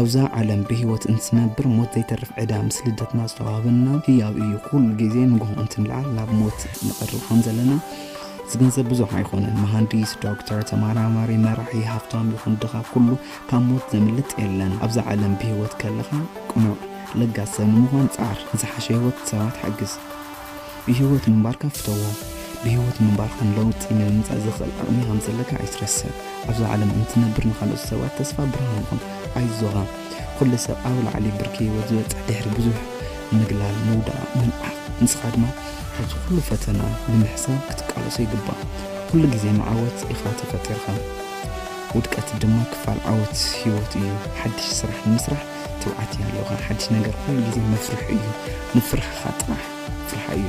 ኣብዛ ዓለም ብህይወት እንትነብር ሞት ዘይተርፍ ዕዳ ምስ ልደትና ዝተዋህበና ህያብ እዩ። ኩሉ ግዜ ንግሆ እንትንልዓል ናብ ሞት ንቐርብ ከም ዘለና ዝግንዘብ ብዙሕ ኣይኮነን። መሃንዲስ፣ ዶክተር፣ ተመራማሪ፣ መራሒ፣ ሃብታም ይኹን ድኻ ኩሉ ካብ ሞት ዘምልጥ የለን። ኣብዛ ዓለም ብህይወት ከለኻ ቅኑዕ ለጋስ ሰብ ንምዃን ጻር። ንዝሓሸ ህይወት ሰባት ሓግዝ። ብህይወት ምንባርካ ፍተዎ። ብህይወት ምንባርካ ለውጢ ንምምጻእ ዘኽእል ዓቕሚ ከም ዘለካ ኣይትረስዕ። ኣብዛ ዓለም እንትነብር ንኻልኦት ሰባት ተስፋ ብርሃን ይኹን። ኣይዞኻ። ኩሉ ሰብ ኣብ ላዕሊ ብርኪ ህይወት ዝበጽሕ ድሕሪ ብዙሕ ምግላል፣ ምውዳቕ፣ ምንዓቕ። ንስኻ ድማ ካብዚ ኩሉ ፈተና ንምሕሳብ ክትቃለሶ ይግባእ። ኩሉ ግዜ ንዓወት ኢኻ ተፈጢርካ። ውድቀት ድማ ክፋል ዓወት ህይወት እዩ። ሓድሽ ስራሕ ንምስራሕ ትብዓት ይሃልወካ። ሓድሽ ነገር ኩሉ ግዜ መፍርሒ እዩ። ምፍርሕኻ ጥራሕ ፍርሓዮ።